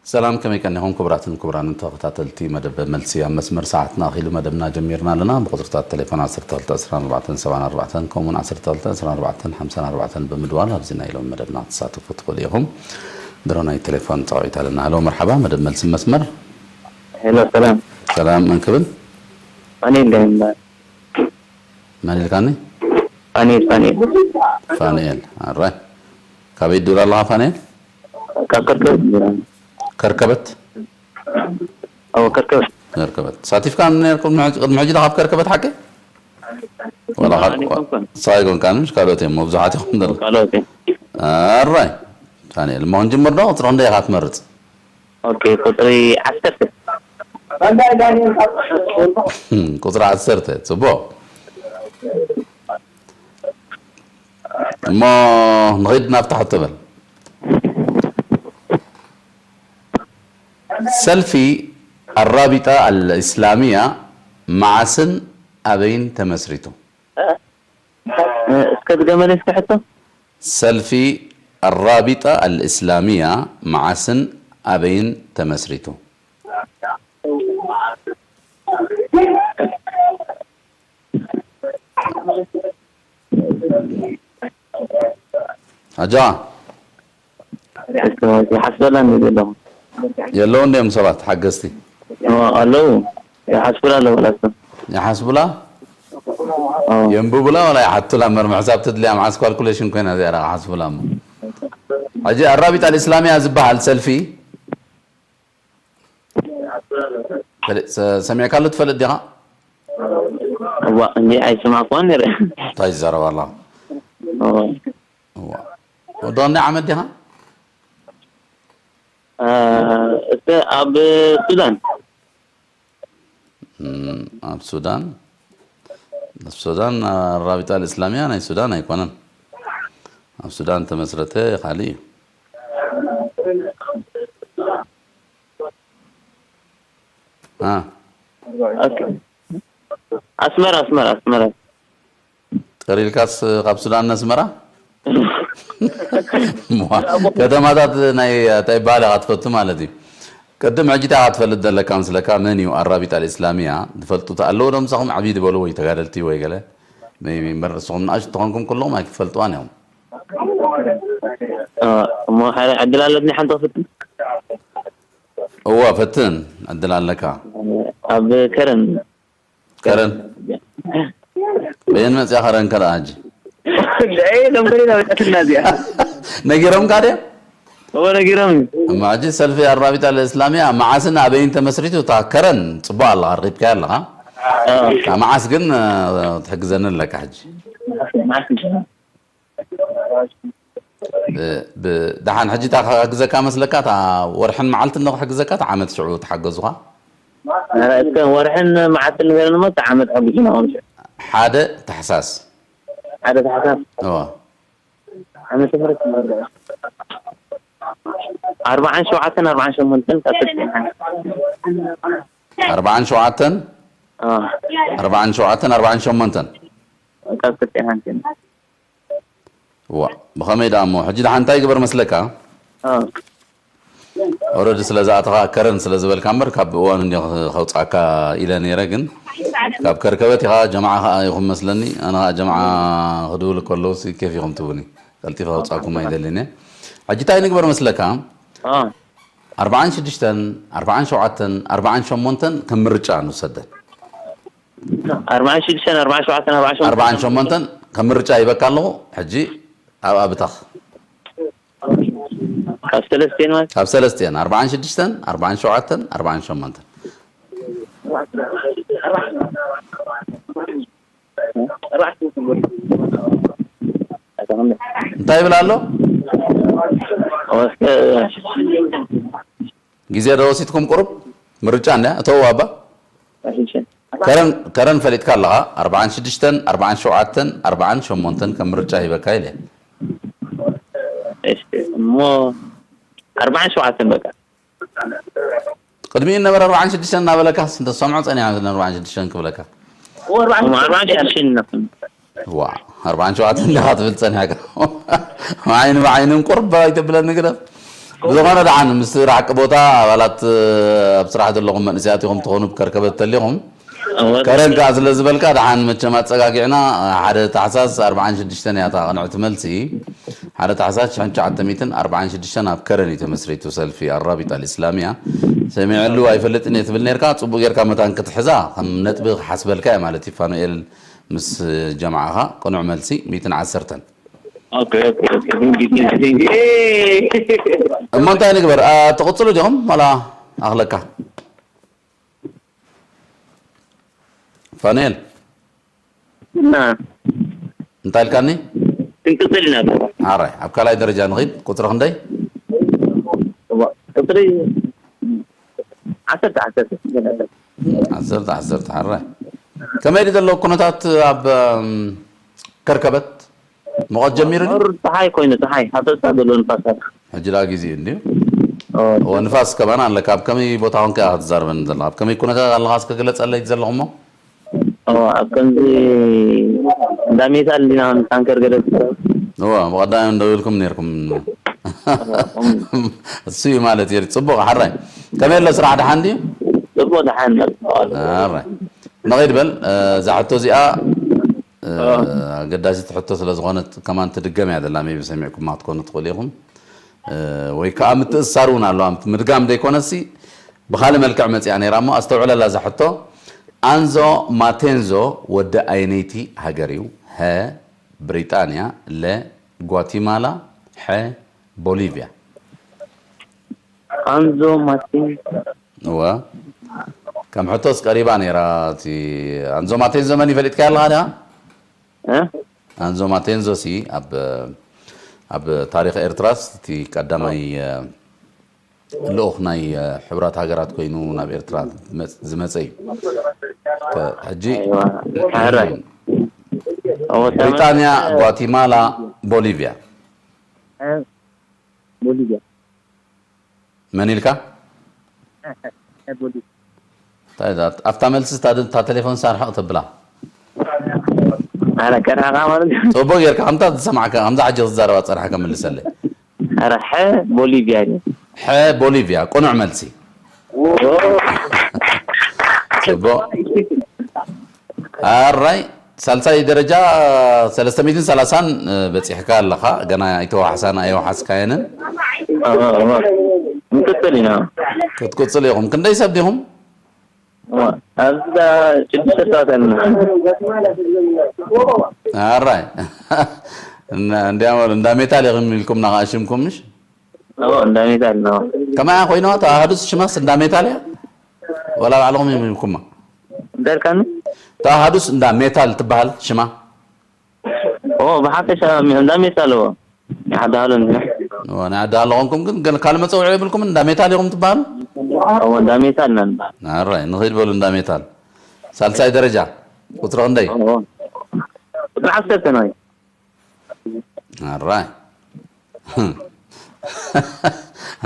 ሰላም፣ ከመይ ቀኒኹም ክቡራትን ክቡራንን ተኸታተልቲ መደብ መልሲ ኣብ መስመር? ሰዓትና ኣኺሉ መደብና ጀሚርና ኣለና። ብቁጽርታት ቴሌፎን ዓሰርተ ክልተ ዕስራን ኣርባዕተን ሰብዓን ኣርባዕተን ከምኡውን ዓሰርተ ክልተ ዕስራን ኣርባዕተን ሓምሳን ኣርባዕተን ብምድዋል ኣብዚ ናይ ሎሚ መደብና ክትሳተፉ ትኽእሉ ኢኹም። ድሮ ናይ ቴሌፎን ጻውዒት ኣለና። ሃሎ፣ መርሓባ፣ መደብ መልሲ መስመር። ሄሎ፣ ሰላም። ሰላም፣ መን ክብል? ፋኒኤል ደምባ። መን ኢልካኒ? ፋኒኤል፣ ፋኒኤል። ፋንኤል። ኣራይ፣ ካበይ ትድውል ኣለኻ ፋንኤል? ካብ ከርከበት። ከርከበት። ኣዎ፣ ከርከበት። ከርከበት። ሳቲፍካ ነርኩም ቅድሚ ሕጂ ካብ ከርከበት ሓቂ? ወላ ኣነ ኣይኮንኩን። ሳይጎን ካን ምሽ ካልኦት እዮም መብዛሕትኹም ደለ። ካልኦት እዮም። ኣራይ፣ ፋንኤል፣ እሞ ክንጅምር ዶ? ቁጽሪ ክንደይ ኢኻ ትመርጽ? ኦኬ፣ ቁጽሪ ዓሰርተ። ቁጽሪ ዓሰርተ፣ ጽቡቕ። እሞ ንኸይድ ናብታ ሕቶ በል። ሰልፊ ኣራቢጣ ኣልእስላሚያ መዓስን ኣበይን ተመስሪቱ? እስከ ድገመለይ እስከ ሕቶ። ሰልፊ ኣራቢጣ ኣልእስላሚያ መዓስን ኣበይን ተመስሪቱ? ኣጃ እስከ ይሓስበላ እንዲ ዘለኹ። የለውን ድዮም ሰባት ሓገዝቲ? ኦ፣ ኣለዉ። ይሓስቡላ ኣለዉ፣ ላስቶም። ይሓስቡላ? ኦ። የንብቡላ ወላ ይሓቱላ? መር ምሕሳብ ትድልያ መዓስ ካልኩሌሽን ኮይና እዚኣ ደኣ ሓስቡላ እሞ። ሕጂ ኣራቢጣ ኣልእስላሚያ ዝበሃል ሰልፊ ፈለ-፣ ሰ-፣ ሰሚዕካሉ ትፈልጥ ዲኻ? እዋ፣ እንዲ ኣይሰማዕኩዋን ነይረ። እንታይ ይዛረብ ኣላ? ኦ። እዋ። ወዲ ክንደይ ዓመት ዲኻ? አ፣ እስከ ኣብ ሱዳን። እም፣ ኣብ ሱዳን፣ ኣብ ሱዳን ኣራቢጣ ኣልእስላሚያ ናይ ሱዳን ኣይኮነን። ኣብ ሱዳን ተመስረተ ካልእ እዩ። አ፣ ኦኬ። ኣስመራ፣ ኣስመራ፣ ኣስመራ። ጠሪልካስ ካብ ሱዳን ነስመራ? እዋ፣ ከተማታት ናይ እንታይ ባህሊ ኢኻ ትፈቱ ማለት እዩ። ቅድም ሕጂ እንታይ ኢኻ ትፈልጥ ዘለካ ምስለካ፣ መን እዩ ኣራቢጣ ኣልእስላሚያ? ዝፈልጡ ኣለዉ ዶ ምሳኹም ዓብዪ ዝበሉ ወይ ተጋደልቲ ወይ ገለ? ሜይቢ እምበር ንስኹም ንኣሽቱ ተኾንኩም ኩልኹም ኣይክትፈልጥዋን እዮም። አ፣ እሞ ሓደ ዕድል ኣለትኒ ሓንቲ ክፍትን። እዋ፣ ፈትን፣ ዕድል ኣለካ። ኣብ ከረን። ከረን። በየን መጽያ ከረን ከረኣ ሕጂ? ኣይ፣ ሎም ከረን ኣውጣትና እዚኣ። ነጊሮምካ ድዮም? እዎ፣ ነጊሮም። እማ ሕጂ ሰልፊ ኣራቢጣ ኣልእስላሚያ መዓስን ኣበይን ተመስሪቱ? እታ ከረን ጽቡቕ ኣለኻ፣ ረኺብካያ ኣለኻ። አ። እታ መዓስ ግን፣ እ፣ ትሕግዘኒ ኣለካ ሕጂ። ብ-፣ ብ-፣ ደሓን ሕጂ እታ ክሕግዘካ መስለካ፣ እታ ወርሕን መዓልትን ዶ ክሕግዘካ፣ እታ ዓመት ሽዑ ተሓገዙኻ? ኧረ፣ እስከ ወርሕን መዓልትን ንገረኒ እሞ፣ እታ ዓመት ሓጉሱና፣ ከምዚ። ሓደ ታሕሳስ። ሓደ ታሕሳስ። እዋ። ዓመተ ምህረት። ኣርባዓን ሸውዓተን፣ ኣርባዓን ሸሞንተን ካብ ክልቲኤን ሓንቲ። ኣርባዓን ሸውዓተን፣ አ፣ ኣርባዓን ሸውዓተን፣ ኣርባዓን ሸሞንተን። ካብ ክልቲኤን ሓንቲ። እዋ፣ ብኸመይ ደኣ እሞ? ሕጂ ደሓን እንታይ ይግበር መስለካ? አ። ኦረዲ ስለ ዝኣተኻ ከረን ስለ ዝበልካ እምበር ካብ እዋኑ እንዲ ከውጻካ ኢለ ነይረ፣ ግን ካብ ከርከበት ኢኻ፣ ጀምዓ ኸኣ ኢኹም መስለኒ። ኣነ ኸኣ ጀምዓ ክድውል ከለውሲ ኬፍ ኢኹም ትቡኒ። ቀልጢፈ ከውጻኩም ኣይደልን እየ። ሕጂ እንታይ ንግበር መስለካ? አ። ኣርባዓን ሽዱሽተን፣ ኣርባዓን ሸውዓተን፣ ኣርባዓን ሸሞንተን ከም ምርጫ ንውሰደን። ኣርባዓን ሽዱሽተን፣ ኣርባዓን ሸውዓተን፣ ኣርባዓን ሸሞንተን። ኣርባዓን ሸሞንተን ከም ምርጫ ይበካ ኣለኹ። ሕጂ ኣብ ኣብታኽ ካብ ሰለስቲኤን ማለት? ካብ ሰለስቲኤን፣ ኣርባዓን ሽዱሽተን፣ ኣርባዓን ሸውዓተን፣ ኣርባዓን ሸሞንተን። እንታይ ይብል ኣሎ? ግዜ ዶ ወሲድኩም ቁሩብ? ምርጫ እንድያ፣ እተው ኣባ። ከረን፣ ከረን ፈሊጥካ ኣለኻ። ኣርባዓን ሽዱሽተን፣ ኣርባዓን ሸውዓተን፣ ኣርባዓን ሸሞንተን ከም ምርጫ ሂበካ ኢለ። እሺ፣ እሞ ኣርባዓን ሸውዓተን በቃ። ቅድሚኡ ነበረ ኣርባዓን ሽዱሽተን እናበለካስ፣ እንተ ሰምዖ ጸኒሓ፣ ኣርባዓን ሽዱሽተን ክብለካ። እሞ ኣርባዓን ሽዱሽተን ነፍን። ዋ፣ ኣርባዓን ሸውዓተን እንዲኻ ትብል ጸኒሕካ። ዓይኒ ብዓይኒ ቁርብ ኣይተብለኒ ግደፍ። ብዝኾነ ደሓን ምስ ራሕቂ ቦታ ኣባላት ኣብ ስራሕ ዘለኹም መንእሰያት ኢኹም ትኾኑ ብከርከበት ተሊኹም ከረን ከዓ ስለ ዝበልካ ደሓን መቸም ኣፀጋጊዕና ሓደ ታሕሳስ ኣርባዓን ሽዱሽተን እያ እታ ቅንዕቲ መልሲ ሓደ ታሕሳስ ሽሕን ትሽዓተ ሚእትን ኣርባዓን ሽዱሽተን ኣብ ከረን እዩ ተመስሪቱ ሰልፊ ኣራቢጣ ልእስላምያ ሰሚዐሉ ኣይፈልጥን እየ ትብል ነርካ ፅቡቅ ጌርካ መታን ክትሕዛ ከም ነጥቢ ክሓስበልካ እየ ማለት እዩ ፋኑኤል ምስ ጀማዓኻ ቅኑዕ መልሲ ሚእትን ዓሰርተን እሞ እንታይ ንግበር ትቕፅሉ ዲኹም ዋላ ኣኽለካ ፋኑኤል እና እንታይ ኢልካኒ ክንቅፅል ኢና ሓራይ ኣብ ካልኣይ ደረጃ ንኺድ ቁፅሪ ክንደይ ቁፅሪ ዓሰርተ ዓሰርተ ዓሰርተ ዓሰርተ ሓራይ ከመይ ድዩ ዘሎ ኩነታት ኣብ ከርከበት ሙቐት ጀሚሩ ድዩ ቁር ፀሓይ ኮይኑ ፀሓይ ሓፈሳ ዘሎ ንፋሳት ሕጂ ደኣ ግዜኡ እንድዩ እወ ንፋስ ከማን ኣለካ ኣብ ከመይ ቦታ ኮንካ ኢኻ ትዛረበኒ ዘለኻ ኣብ ከመይ ኩነታት ኣለኻ እስከ ግለፀለይ እቲ ዘለኹሞ ኣብ ከምዚ እንዳ ሜታል እንዲና ታንከር ገለ ዝስራሕ እወ ብቐዳሚ እንደው ኢልኩም ነርኩም እሱ እዩ ማለት እዩ ፅቡቕ ሓራይ ከመይ ኣሎ ስራሕ ደሓን ድዩ ጽቡቕ ደሓን ኣራይ ንኸይድ በል እዛ ሕቶ እዚኣ ኣገዳሲት ሕቶ ስለ ዝኾነት ከማን ትድገም እያ ዘላ ሜቢ ሰሚዕኩማ ክትኮኑ ትኽእሉ ኢኹም ወይ ከዓ ምትእስሳር እውን ኣለዋ ምድጋም ዘይኮነሲ ብኻልእ መልክዕ መፂኣ ነይራ እሞ ኣስተውዕለላ እዛ ሕቶ ኣንዞ ማቴንዞ ወዲ ኣየነይቲ ሃገር እዩ ሀ ብሪጣንያ ለ ጓቲማላ ሐ ቦሊቪያ ኣንዞ ማቴንዞ እወ ከም ሕቶስ ቀሪባ ነይራ እቲ ኣንዞ ማቴንዞ መን ይፈሊጥካ ኣለኻ ድያ ኣንዞ ማቴንዞ ሲ ኣብ ኣብ ታሪኽ ኤርትራስ እቲ ቀዳማይ ልኡኽ ናይ ሕቡራት ሃገራት ኮይኑ ናብ ኤርትራ ዝመፀ እዩ ሕጂ ብሪጣንያ ጓቲማላ ቦሊቪያ ቦሊቪያ መን ኢልካ እንታይ ኣብታ መልሲ እታ ቴሌፎን ሳርሕቕ ተብላ ኣረ ከርሃኻ ማለት እዩ ፅቡቅ ጌርካ ከምታ ዝሰማዕካ ከምዛ ሕጂ ዝዛረባ ፀርሓ ከምልሰለይ ኣረ ሐ ቦሊቪያ እዩ ሐ ቦሊቪያ ቅኑዕ መልሲ ፅቡቅ ኣራይ ሳልሳይ ደረጃ ሰለስተ ሚእትን ሰላሳን በፂሕካ ኣለኻ ገና ኣይተዋሕሳን ኣየውሓስካየንን ንቅፅል ኢና ክትቅፅሉ ኢኹም ክንደይ ሰብ ዲኹም ኣብዛ ሽዱሽተ ሰባት ኣለና ኣራይ እንዲያም እንዳ ሜታል ኢኹም ኢልኩም ናኻ ሽምኩም ምሽ እንዳ ሜታል ነው ከማያ ኮይነዋ ተዋህዱስ ሽማስ እንዳ ሜታል እያ ወላ ባዕልኹም ኢኹም ኢልኩማ ደርካኒ ተዋህዱስ እንዳ ሜታል ትበሃል ሽማ ብሓፈሻ እንዳ ሜታል ኣለዎ ይሓዳሃሎ ናይ ዓዲ ኣለኹምኩም ግን ካልእ መፀውዒ የብልኩም እንዳ ሜታል ኢኹም ትበሃሉ እንዳ ሜታል ኢና ንበሃል ኣራይ ንኽይድ በሉ እንዳ ሜታል ሳልሳይ ደረጃ ቁፅሪ ክንደይ ቁፅሪ ዓሰርተ ናይ ኣራይ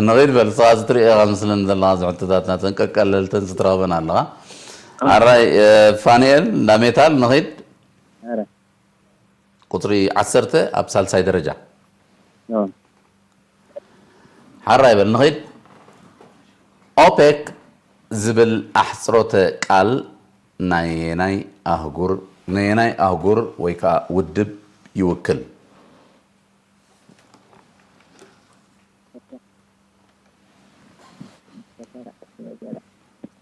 ንኺድ በል ስኻ ዝትሪኦ ኢኻ ምስለን ዘለኻ ዝሕቶታትና ተንቀቀለልተን ዝትረኽበን ኣለኻ ኣራይ ፋንኤል እንዳ ሜታል ንኺድ ቁፅሪ ዓሰርተ ኣብ ሳልሳይ ደረጃ ሓራይ በል ንኺድ ኦፔክ ዝብል ኣሕፅሮተ ቃል ናየናይ ኣህጉር ነየናይ ኣህጉር ወይ ከዓ ውድብ ይውክል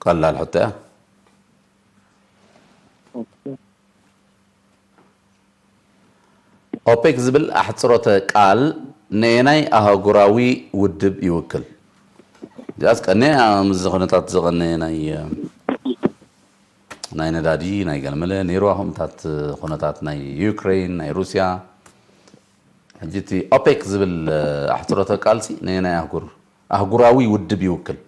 ቀላል ሕቶ እያ ኦፔክ ዝብል ኣሕፅሮተ ቃል ነየናይ ኣህጉራዊ ውድብ ይውክል? እዚኣስ ቀንየ ምስዚ ኩነታት ዝቐነየ ናይ ናይ ነዳዲ ናይ ገለመለ ነይርዋ ከምኡታት ኩነታት ናይ ዩክሬን ናይ ሩስያ ሕጂ እቲ ኦፔክ ዝብል ኣሕፅሮተ ቃልሲ ነየናይ ኣህጉር ኣህጉራዊ ውድብ ይውክል?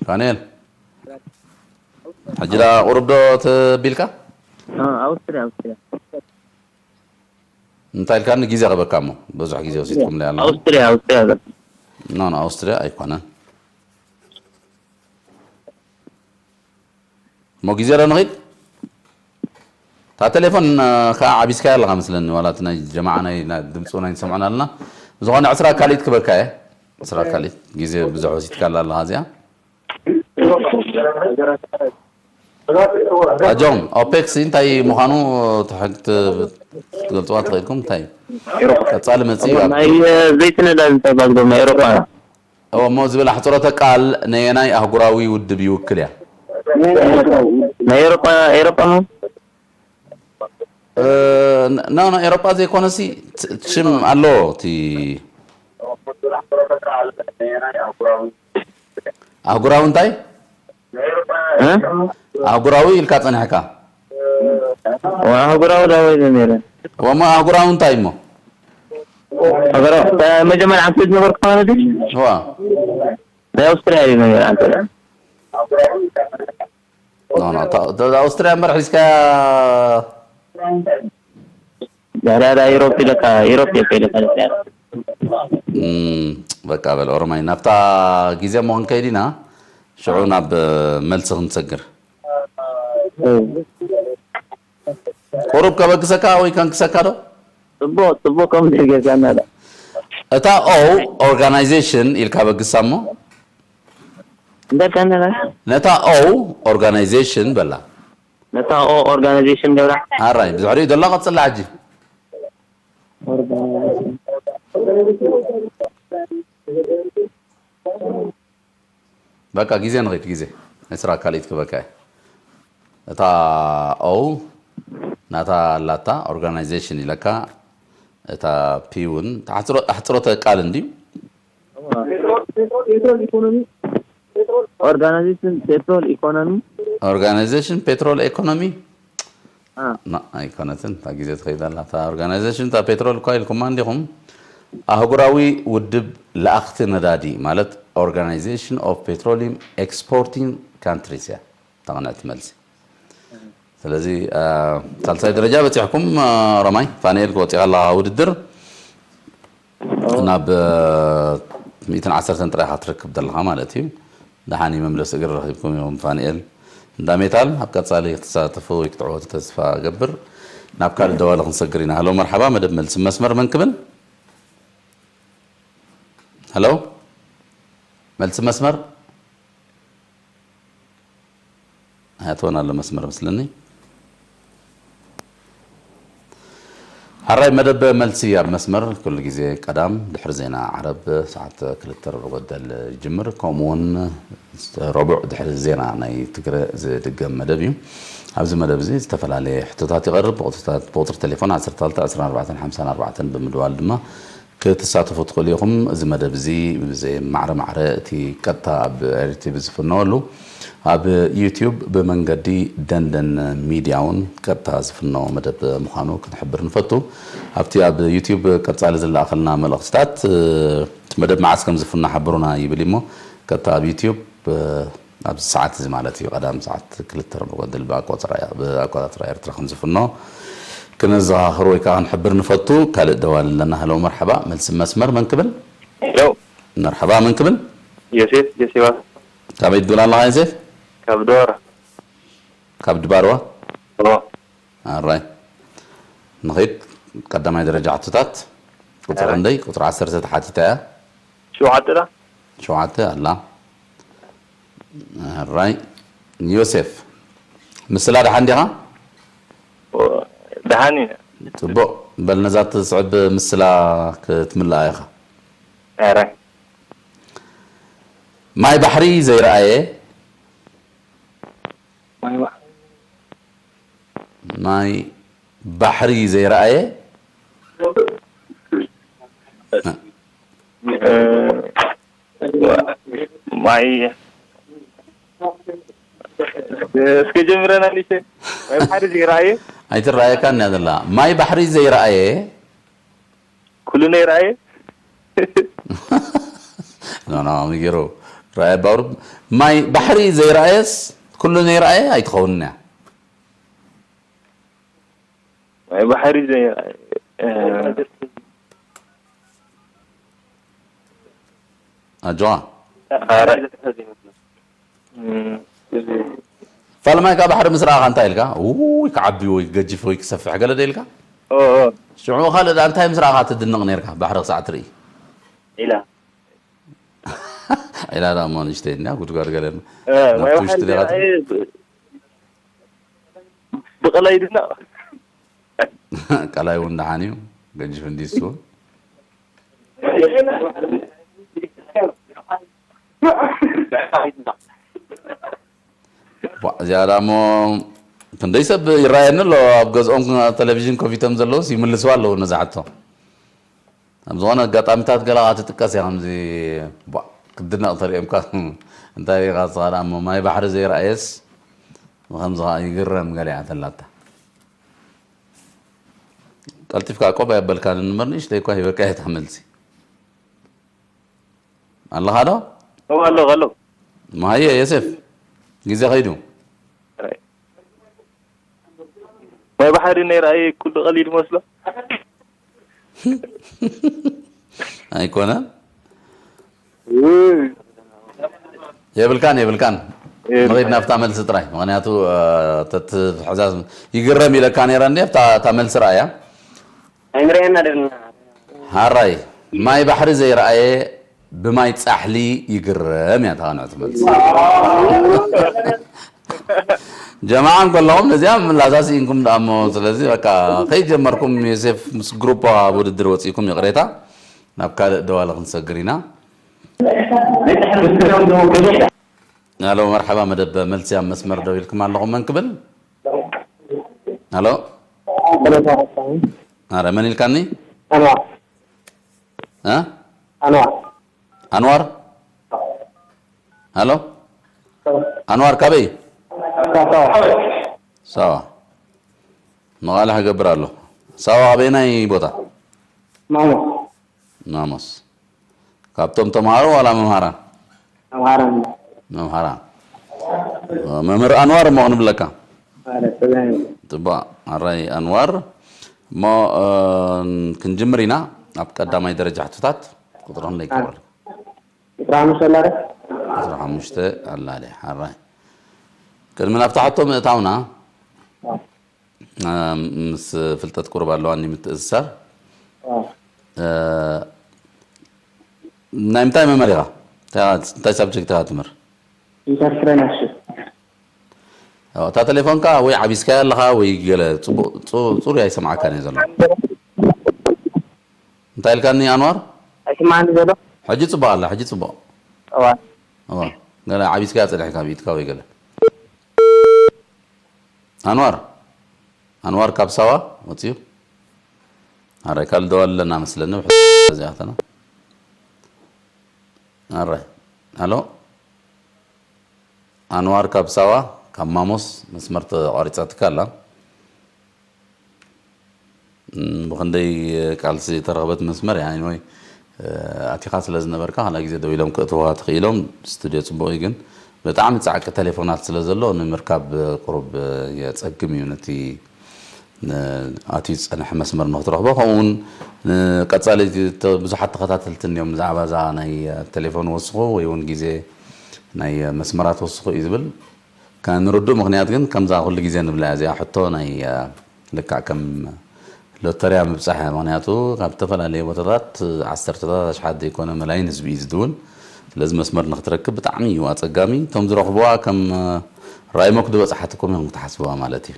ፋንኤል ሕጂ ዳ ቁሩብ ዶ ተቢልካ ኣውስትርያ ኣውስትርያ እንታይ ኢልካኒ ግዜ ክበካ እሞ ብዙሕ ግዜ ወሲድኩም ላይ ኣለኹም ኣውስትርያ ኣውስትርያ ኖ ኖ ኣውስትርያ ኣይኮነን እሞ ግዜ ዶ ንኺድ እታ ቴሌፎን ከዓ ዓቢስካያ ኣለኻ መስለኒ፣ ዋላ እቲ ናይ ጀማዓ ናይ ድምፂ ናይ ንሰምዖን ኣለና። ብዝኾነ ዕስራ ካልኢት ክበካ እየ። ዕስራ ካልኢት ግዜ ብዙሕ ወሲድካ ኣላ ኣለኻ እዚኣ። ኣጆም ኦፔክስ እንታይ ምዃኑ ትገልፅዋ ትኽእልኩም እንታይ እዩ? ቀፃሊ መፅእ እዩ። ናይ ዘይቲ ነዳዲ እንታይ ባግዶ ናይ ኤሮፓ እሞ ዝብል ኣሕፅሮተ ቃል ነየናይ ኣህጉራዊ ውድብ ይውክል እያ? ናይ ኤሮፓ ኤሮፓ ነው። ኖ ኖ ኤሮጳ ዘይኮነሲ ሽም ኣለዎ እቲ ኣህጉራዊ እንታይ ኣህጉራዊ ኢልካ ጸኒሕካ ኣህጉራዊ ዳወይ ነረ ወማ ኣህጉራዊ እንታይ እሞ መጀመርያ ዓንተ ዝነበርኩ ማለት እዩ ዋ ናይ ኣውስትራያ እዩ ነገር ዓንተ ኖ ኖ ኣውስትሪያ እምበር ሒዝካያ ዳዳ ኢሮፕ ኢለካ ኢሮፕ ኢለካ በቃ በል ኦሮማይ ናብታ ግዜ እሞ ክንከይድ ኢና ሽዑ ናብ መልሲ ክንሰግር ቁሩብ ከበግሰካ ወይ ከንክሰካ ዶ ጽቡቅ ጽቡቅ ከም ዘይገዛና ዳ እታ ኦ ኦርጋናይዜሽን ኢልካ በግሳ እሞ እንታይ ከነና ነታ ኦ ኦርጋናይዜሽን በላ ነታ ኦ ኦርጋናይዜሽን ገብራ ኣራይ ብዝሕሪኡ ዘሎ ቀጽላ ሕጂ በቃ ግዜ ንኺድ ግዜ ዕስራ ካልኢት ክበካ እየ እታ ኦ ናታ ኣላታ ኦርጋናይዜሽን ኢለካ እታ ፒ እውን ኣሕፅሮተ ቃል እንድዩ ኦርጋናይዜሽን ፔትሮል ኢኮኖሚ ኦርጋናይዜሽን ፔትሮል ኢኮኖሚ ኣይኮነትን እታ ግዜ ትኸይድ ኣላ እታ ኦርጋናይዜሽን እታ ፔትሮል እኳ ኢልኩማ እንዲኹም ኣህጉራዊ ውድብ ለኣኽቲ ነዳዲ ማለት Organization of Petroleum Exporting Countries እያ ተቐንዕቲ መልሲ ስለዚ ሳልሳይ ደረጃ በፂሕኩም ረማይ ፋንኤል ክወፂኻ ኣለካ ውድድር ናብ ሚእትን ዓሰርተን ጥራይ ኢኻ ትረክብ ዘለኻ ማለት እዩ ደሓን መምለሲ እግሪ ረኺብኩም እዮም ፋንኤል እንዳ ሜታል ኣብ ቀፃሊ ክትሳተፉ ወይ ክትዕወቱ ተስፋ እገብር ናብ ካልእ ደዋሊ ክንሰግር ኢና ሃሎ መርሓባ መደብ መልሲ መስመር መን ክብል ሃሎ መልሲ መስመር ኣያትወን ኣሎ መስመር መስለኒ ሓራይ መደብ መልሲ ኣብ መስመር ኩሉ ግዜ ቀዳም ድሕሪ ዜና ዓረብ ሰዓት ክልተ ረብዕ ጎደል ይጅምር ከምኡ እውን ረቡዕ ድሕሪ ዜና ናይ ትግረ ዝድገም መደብ እዩ ኣብዚ መደብ እዚ ዝተፈላለየ ሕቶታት ይቐርብ ብቁፅሪ ቴሌፎን ዓሰርተ ክልተ ዕስራን ኣርባዕተን ሓምሳን ኣርባዕተን ብምድዋል ድማ ክትሳተፉ ትኽእሉ ኢኹም። እዚ መደብ እዚ ብዘይ ማዕረ ማዕረ እቲ ቀጥታ ኣብ ኤርቲቪ ዝፍነወሉ ኣብ ዩትዩብ ብመንገዲ ደንደን ሚድያ እውን ቀጥታ ዝፍነዎ መደብ ምዃኑ ክንሕብር ንፈቱ። ኣብቲ ኣብ ዩትዩብ ቀጻሊ ዝለኣኸልና መልእኽትታት እቲ መደብ መዓስ ከም ዝፍኖ ሓብሩና ይብል እሞ ቀጥታ ኣብ ዩትዩብ ኣብዚ ሰዓት እዚ ማለት እዩ ቀዳም ሰዓት ክልተ ረብዕ ጎደል ብኣቆጻጽራ ኤርትራ ከም ዝፍኖ ክነዘኻኽር ወይ ከዓ ክንሕብር ንፈቱ ካልእ ደዋል ኣለና ሃለው መርሓባ መልሲ መስመር መን ክብል ሄሎ መርሓባ መን ክብል ዮሴፍ ጀሲባ ካበይ ትብል ኣለኻ ዮሴፍ ካብ ዶር ካብ ድባርዋ ኦ ኣራይ ንኸይድ ቀዳማይ ደረጃ ሕቶታት ቁፅሪ ክንደይ ቁፅሪ ዓሰርተ ተሓቲታ እያ ሸውዓተ ዳ ሸውዓተ ኣላ ኣራይ ዮሴፍ ምስላ ደሓን ዲኻ ደሓን ኢና ፅቡቅ በል ነዛ ትስዕብ ምስላ ክትምልኣ ኢኻ ኧረ ማይ ባሕሪ ዘይረኣየ ማይ ባ- ማይ ባሕሪ ዘይረኣየ ማይ እስከ ጀምረና ሊሸ ማይ ባሕሪ ዘይረኣየ ኣይትረኣየካን እያ ዘላ ማይ ባሕሪ ዘይረኣየ ኩሉ ነይረኣየ ኖ ኖ ሚገሩ ረኣየ ባውሩ ማይ ባሕሪ ዘይረኣየስ ኩሉ ነይረኣየ ኣይትኸውንን እያ ማይ ባሕሪ ዘይረኣየ ኣጆዋ ፋልማይ ካብ ባሕሪ ምስ ረኣኻ እንታይ ኢልካ? ውይ ክዓቢ ወይ ክገጅፍ ወይ ክሰፍሕ ገለ ዶ ኢልካ? ሽዑ ካልእ ደኣ እንታይ ምስ ረኣኻ ትድነቕ ነርካ ባሕሪ ክሳዕ ትርኢ? ኢላ ኢላ ደኣ እሞ ንእሽተይ እንድያ ጉድጓድ ገለ ማይ ናብቲ ውሽጢ ባሕሪ ዲኻ ትርኢ? ብቐላይ ድነቕ ቀላይ እውን ደሓን እዩ። ገጅፍ እንዲሱ እውን ቧእ፣ እዚኣ ደኣ እሞ ክንደይ ሰብ ይረኣየኒ ኣሎ ኣብ ገዝኦም ቴሌቪዥን ከፊቶም ዘለውስ ይምልስዋ ኣለዉ ነዛ ሕቶ። ኣብ ዝኾነ ኣጋጣሚታት ገለ ከዓ ትጥቀስ እያ ከምዚ ቧእ ክትድነቕ ተሪኦምካ እንታይ ኢኻ ንስኻ ደኣ እሞ ማይ ባሕሪ ዘይረኣየስ ብኸምዚ ከዓ ይግረም ገለ እያ ተላታ። ቀልጢፍካ ቆብ ኣየበልካን እምበር ንእሽተይ እኳ ሂበካ እየ እታ መልሲ። ኣለኻ ዶ? እወ ኣለኹ ኣለኹ። መሃየ የሴፍ ግዜ ኸይዱ። ማይ ባሕሪ ናይ ረኣየ ኩሉ ቀሊል መስሎ። ኣይኮነን። የብልካን የብልካን። ንኸይድ ናብታ መልሲ ጥራይ ምክንያቱ ተትሕዛዝ ይግረም ኢለካ ነይረ እንዲ ኣብታ እታ መልሲ ረኣያ። ኣይንርእየና ደልና ሃራይ ማይ ባሕሪ ዘይረኣየ ብማይ ጻሕሊ ይግረም እያ ተቓንዕቲ መልሲ። ጀማዓ እንከለኹም ነዚኣ ምላሳ ስኢንኩም ደኣ እሞ ስለዚ በቃ ከይጀመርኩም ዮሴፍ ምስ ግሩፖ ኣብ ውድድር ወፂእኩም ይቕሬታ ናብ ካልእ ደዋለ ክንሰግር ኢና። ሄሎ መርሓባ መደብ መልሲ ኣብ መስመር ደው ኢልኩም ኣለኹም መን ክብል? ሄሎ ኣረ መን ኢልካኒ? እ ኣንዋር ኣንዋር ሃሎ ኣንዋር ካበይ ሳዋ መቓልሕ እገብር ኣሎ ሳዋ ኣበየናይ ቦታ ማሞስ ካብቶም ተምሃሮ ዋላ መምሃራን መምሃራን መምህር ኣንዋር እሞ ክንብለካ ጽቡቕ ኣራይ ኣንዋር እሞ ክንጅምር ኢና ኣብ ቀዳማይ ደረጃ ሕቶታት ቁፅሪ ክንደይ ክገብረሉ ዕስራ ሓሙሽተ ኣላ ዶ? ዕስራ ሓሙሽተ ኣላ ድያ ሓራይ ቅድሚ ናብታ ሕቶ ምእታውና ምስ ፍልጠት ቁሩብ ኣለዋኒ ምትእስሳር ናይ ምንታይ መምህር ኢኻ እንታይ ሳብጀክት ኢኻ ትምህር ኢንተርፕረነርሽፕ እታ ቴሌፎንካ ወይ ዓቢስካያ ኣለኻ ወይ ገለ ጽቡቕ ጽሩይ ኣይሰምዓካን እየ ዘሎ እንታይ ኢልካኒ ኣንዋር ኣይስማዕኒ ዘሎ ሕጂ ጽቡቕ ኣላ ሕጂ ጽቡቕ እዋ እዋ ገለ ዓቢስካያ ጸኒሕካ ብኢድካ ወይ ገለ ኣንዋር ኣንዋር ካብ ሳዋ ወጽዩ ኣረ ካልእ ደዋል ኣለና መስለኒ ውሕድ እዚኣተና ኣረ ኣሎ ኣንዋር ካብ ሳዋ ካብ ማሞስ መስመር ተቋሪጻትካ ኣላ ብክንደይ ቃልሲ ተረኽበት መስመር እያ ወይ ኣቲኻ ስለ ዝነበርካ ካልኣይ ግዜ ደው ኢሎም ክእትውኻ ተኽኢሎም ስቱድዮ ፅቡቕ እዩ ግን ብጣዕሚ ፃዕቂ ቴሌፎናት ስለ ዘሎ ንምርካብ ቁሩብ የፀግም እዩ ነቲ ኣትዩ ዝፀንሐ መስመር ንክትረኽቦ ከምኡ እውን ቀፃሊ ብዙሓት ተኸታተልቲ እንዲዮም ብዛዕባ እዛ ናይ ቴሌፎን ወስኹ ወይ እውን ግዜ ናይ መስመራት ወስኹ እዩ ዝብል ከንርዱ ምክንያት ግን ከምዛ ኩሉ ግዜ ንብላ እዚኣ ሕቶ ናይ ልክዕ ከም ሎተርያ ምብፃሕ እያ ምክንያቱ ካብ ዝተፈላለዩ ቦታታት ዓሰርተታት ኣሽሓት ዘይኮነ መላይን ህዝቢ እዩ ዝድውል ስለዚ መስመር ንክትረክብ ብጣዕሚ እዩ ኣፀጋሚ እቶም ዝረኽብዋ ከም ራይሞክ ዝበፅሓትኩም እዮም ክትሓስብዋ ማለት እዩ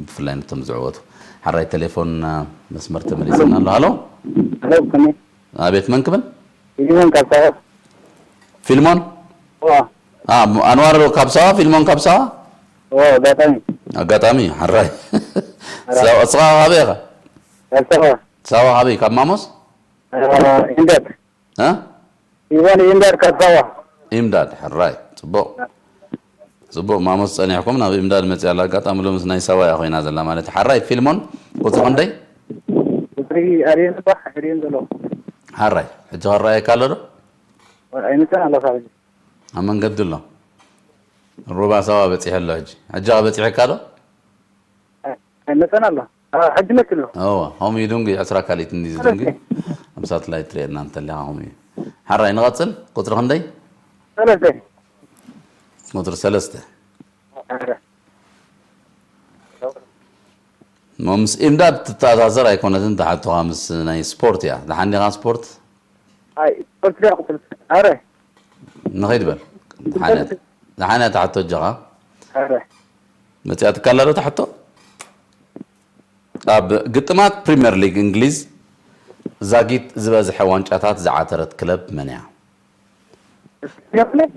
ብፍላይ ነቶም ዝዕወቱ ሓራይ ቴሌፎን መስመር ተመሊስና ኣሎ ሃሎ ኣቤት መን ክብል ፊልሞን ካብ ሳዋ ፊልሞን ኣንዋር ካብ ሳዋ ፊልሞን ካብ ሳዋ ኣጋጣሚ ኣጋጣሚ ሓራይ እስኻ ካበይ ኢኻ ሳዋ ካበይ ካብ ማሞስ ኢምዳድ ፊልሞን ኢምዳድ ካብ ሳዋ ኢምዳድ ሕራይ ፅቡቕ ፅቡቕ ማሞስ ፀኒሕኩም ናብ ኢምዳድ መፅያ ኣላ ኣጋጣሚ ሎምስ ናይ ሳዋ እያ ኮይና ዘላ ማለት ሓራይ ፊልሞን ቁፅሪ ክንደይ ቁፅሪ ኣርየን እባ ሕርየን ዘለኹ ሓራይ ሕጂ ከረኣየካ ኣሎ ዶ ኣይመፅን ኣለካ ሕጂ ኣብ መንገዲ ኣሎ ሩባ ሳዋ በፂሐ ኣሎ ሕጂ ሕጂ በፂሐካ ዶ ኣይመፅን ኣሎ ሕጂ መፅእ ኣሎ እዋ ከምኡ እዩ ድንጉ ዕስራ ካሊት እንዲ ዝድንጉ ኣብ ሳትላይት ትሪኤና እንተሊኻ ከምኡ እዩ ሓራይ ንቐፅል ቁፅሪ ክንደይ ሰለስተ ቁፅሪ ሰለስተ ኧረ። እሞ ምስ ኢምዳድ ትተኣሳሰር ኣይኮነትን፣ ትሓቶኻ ምስ ናይ ስፖርት እያ። ደሓን ዲኻ ስፖርት? ኣይ፣ ስፖርት ዶ ይቕጽል? ኣረ። ንኸይድ በል። ደሓን እያ፣ ደሓን እያ ትሓቶ እጃኻ። ኣረ። መጺኣትካ ኣላ ዶ ትሓቶ? ኣብ ግጥማት ፕሪምየር ሊግ እንግሊዝ ዛጊት ዝበዝሐ ዋንጫታት ዝዓተረት ክለብ መን እያ? ፕሪምየር ሊግ?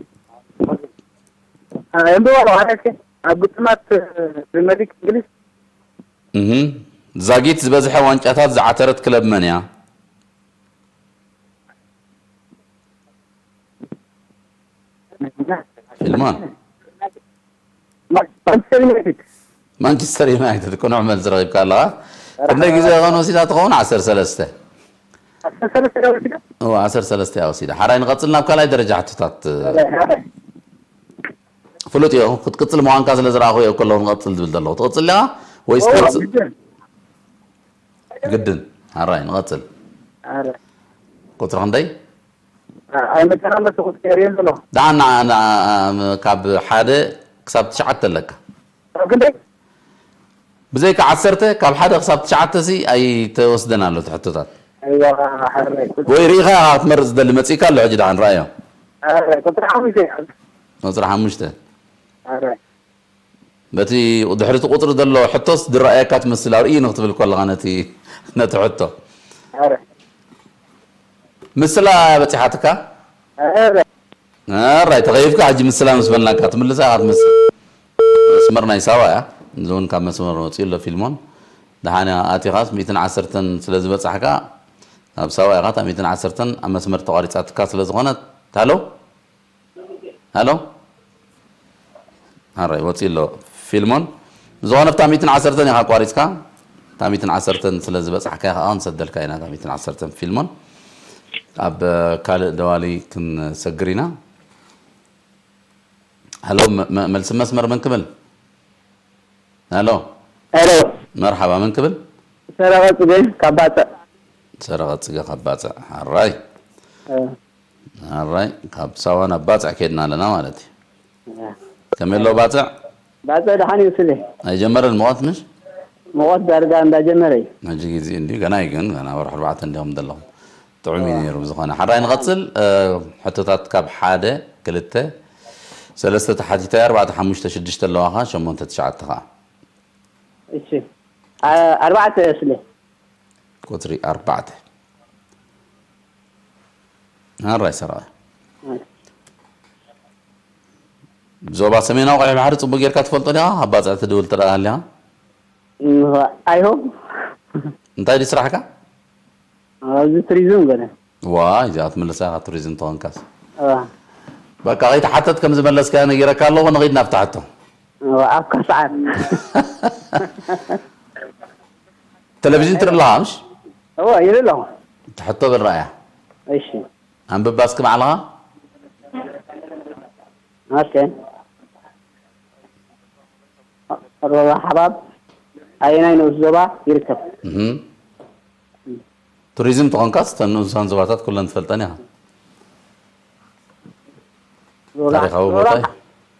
ኣረ፣ እንዶ ዋላ ዋላ እስኪ፣ ኣብ ግጥማት ፕሪምየር ሊግ እንግሊዝ? እህ፣ ዛጊት ዝበዝሐ ዋንጫታት ዝዓተረት ክለብ መን እያ? ፊልሞን። ማንቸስተር ዩናይትድ። ማንቸስተር ዩናይትድ ቅኑዕ መልሲ ረኺብካ ኣለኻ። ክንደይ ግዜ ኾን ወሲዳ ትኸውን? ዓሰርተ ሰለስተ። ዓሰርተ ሰለስተ እያ ወሲዳ? እዎ፣ ዓሰርተ ሰለስተ እያ ወሲዳ። ሓራይ ንቐጽል ናብ ካልኣይ ደረጃ ሕቶታት። ካልኣይ፣ ካልኣይ። ፍሉጥ እዩ። ክትቅጽል ምዃንካ ስለ ዝረኣኹ እየ ከለኹ ንቐጽል ዝብል ዘለኹ። ትቕጽል ዲኻ ወይስ ኦ፣ ትወጽእ? ግድን። ግድን። ሓራይ ንቐጽል። ኣረ። ቁጽሪ ክንደይ? ኣ-፣ ኣይመጠናን በቲ ቁጽሪ የርእየን ዘሎ። ደሓን ንዓ-፣ ንዓ-፣ ካብ ሓደ ክሳብ ትሽዓተ ኣለካ። ካብ ክንደይ? ብዘይካ ዓሰርተ፣ ካብ ሓደ ክሳብ ትሽዓተ ሲ ኣይተወስደን ኣሎ እቲ ሕቶታት። ኣይዋ፣ ሓራይ። ወይ ርኢኻ ኢኻ ክትመርጽ ዝደሊ መጺእካ ኣሎ ሕጂ ደሓን ረኣዮ። ኣረ፣ ቁጽሪ ሓሙሽተ። ቁጽሪ ሓሙሽተ። ኣረ። በቲ ድሕሪ እቲ ቁጽሪ ዘሎ ሕቶስ ዝረኣየካ ትመስል፣ ኣርእይ ንክትብል ከለኻ ነቲ፣ ነቲ ሕቶ። ኣረ። ምስላ በጺሓትካ? ኣረ። ኣራይ፣ ተኸይፍካ ሕጂ ምስላ ምስ በልናካ ትምልሳ ኢኻ ትመስል። መስመር ናይ ሳዋ እያ። እዚ እውን ካብ መስመር ወጺኡ ኣሎ ፊልሞን። ደሓን እያ ኣቲኻስ ሚእትን ዓሰርተን ስለ ዝበጻሕካ፣ ኣብ ሳዋ ኢኻ፣ እታ ሚእትን ዓሰርተን ኣብ መስመር ተቋሪጻትካ ስለ ዝኾነት። ሃሎ? ሃሎ? ኣራይ፣ ወጺኡ ኣሎ ፊልሞን። ብዝኾነ፣ ኣብታ ሚእትን ዓሰርተን ኢኻ ኣቋሪጽካ። እታ ሚእትን ዓሰርተን ስለ ዝበጻሕካ ኢኻ፣ ኣሁን ሰደልካ ኢና፣ እታ ሚእትን ዓሰርተን ፊልሞን። ኣብ ካልእ ደዋሊ ክንሰግር ኢና። ሃሎ፣ መ-፣ መ-፣ መልሲ መስመር መን ክብል? ሃሎ። ሄሎ። መርሓባ፣ መን ክብል? ሰረቐ ጽገ ካብ ባጽዕ። ሰረቐ ጽገ ካብ ባጽዕ። ኣራይ። እ። ኣራይ፣ ካብ ሳዋ ናብ ባጽዕ ከድና ኣለና ማለት እዩ። እ። ከመይ ኣሎ ባጽዕ? ባጽዕ ደሓን እዩ ስለ። ኣይጀመረን ሙቐት ምሽ? ሙቐት ዳርጋ እንዳጀመረ እዩ። ሕጂ ግዜ እንዲ ገና እዩ ግን፣ ገና ወርሒ ኣርባዕተ እንዲኹም ዘለኹም። ጥዑም እዩ ነይሩ። ብዝኾነ፣ ሓራይ ንቐጽል። እ፣ ሕቶታት ካብ ሓደ፣ ክልተ፣ ሰለስተ ተሓቲተ፣ ኣርባዕተ፣ ሓሙሽተ፣ ሽዱሽተ ኣለዋኻ፣ ሸሞንተ፣ ትሽዓተ ኸዓ። እሺ። ኣ-፣ ኣርባዕተ ስለ። ቁጽሪ ኣርባዕተ። ኣራይ ሰራዊ። ዞባ ሰሜናዊ ቀይሕ ባሕሪ ጽቡቅ ጌርካ ትፈልጦ ዲኻ? ኣብ ባጽዕ ትድውል ትረኣ ኣሊኻ? እም፣ I hope። እንታይ ድዩ ስራሕካ? ኣብዚ ቱሪዝም ገለ። ዋይ፣ እዚኣ ትምልሳ ኢኻ፣ ቱሪዝም ተኾንካስ። እዋ። በቃ፣ ከይተሓተት ከም ዝመለስካዮ ነጊረካ ኣለኹ፣ ንኺድ ናብታ ሕቶ። እዋ፣ ኣብካ ሰዓት። ቴሌቪዥን ትርኢ ኣለኻ፣ ምሽ? እዋ፣ ይርኢ ኣለኹ። ትሕቶ በል ረኣያ። እሺ። ኣንብባ እስኪ ባዕልኻ። ኦኬ። ሮባ ሓባብ ኣየናይ ንኡስ ዞባ ይርከብ? እህ። ቱሪዝም ተኾንካስ፣ እተን ንኡሳን ዞባታት ኩለን ትፈልጠን ኢኻ። ሮራ፣ ታሪኻዊ ሮራ፣ ቦታ እዩ።